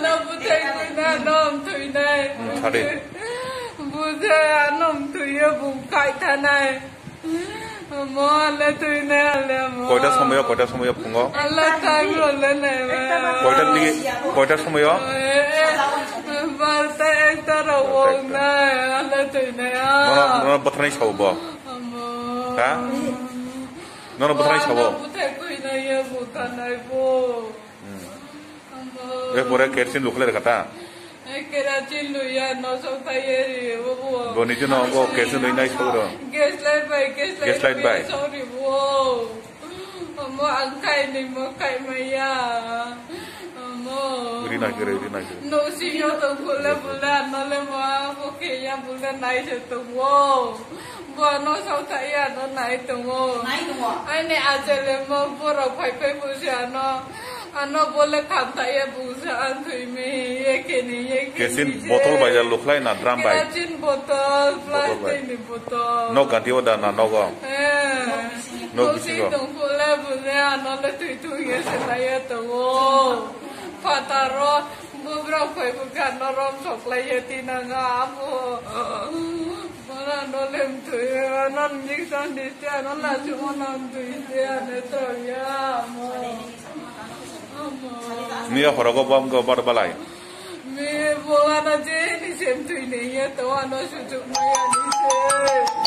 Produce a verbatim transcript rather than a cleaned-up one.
Buthai buina nom thuinai. Hmm, sadi. Bujai anom thuiyo bung kai thanai. Mo le thuinai ale mo. Koita somoyo, koita somoyo phungo? Allah time lo le nai ma. Koita digi, koita somoyo? Eh, eh, barta ekta ro wong nai, Allah thuinai a. Nono, nono bwtharnai sao bo? Amo. Ha? Nono bwtharnai sao? Buthai thuinai ya buthanai bo. Hmm. Erpore kerosene lukhlai rwkha ta? Eh, kerosene luya, no sok thai eri, obo. Bo niti no obo kerosene lui nai sok ro. Gas light bai, gas light gas light bai. Sorry, bo. Omo ang kai ni mo kai maya. Omo. Ri nai kere, ri nai kere. No si yo to bule bule, no le mo, obo ke ya bule nai se to wo. Bo ano sautha ya ano nai tongo. Nai tongo. Aini ajele mo borok phai phai busi ano, ano bole tham tha ya bungsa an thwi mi ye khe ni ye khe ni. Kesin botol bai ya lukhlai na drum bai? Kerosene botol, botol bai. Plastic ni botol. Nok ganti o da na nogo? Eh. Nok bisingo. Nok bisingo. Nok tong bole bole ano le thwi thwi ye se lai ya tongo. Phataro bubrok phai bukha no rom sok lai ye tinanga amo. Bola no lem thui, ano injection diste, ano lachu mo nam thui se, ano tro ya, mo. Amo. Niya horogo bom go bar balai. Mi bola na je ni sem thui ne ya to ano sujuk maya ni se.